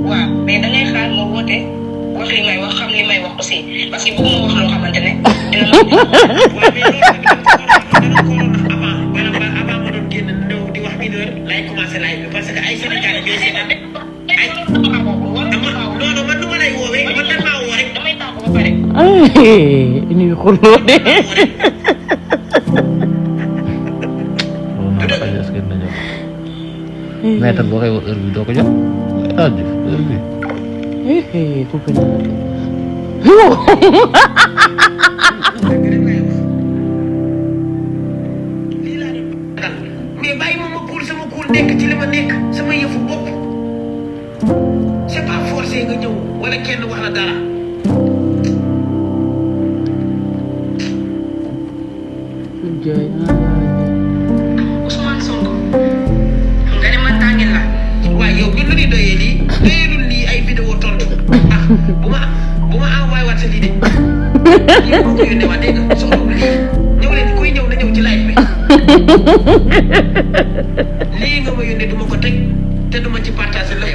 waaw mais da ngay xaar ma woote wax li may wax xam li may wax aussi parce que bëgguma wax loo xamante ne dina la. waaw mais loolu tamit dana ko waroon a avant maanaam avant ma doon génn ñëw di wax 1 heure lay commencé live bi parce que ay Sénégalais ñooy seetaan ay non man nu ma lay woowee man dañ maa woo rek damay tàggu ba pare. ñu ngi xuloo de. maître boo koy wax heure bi doo ko jot ah Diouf heure bi. coupé na. mais bàyyi ma kuul sama kuul nekk ci li ma nekk sama yëfu bopp c'est pas forcé nga ñëw wala kenn wax la dara. Ousmane Sonko nga ne man tàngin la waaye yow ñun lu ñuy doyee lii doyeelul lii ay vidéo tontu ah bu ma envoyé waat sa lii de lii moo ko yónnee waat dégg nga soxlawul lii ñëw leen kuy ñëw na ñëw ci live bi lii nga ma yónnee du ma ko teg te du ma ci partager la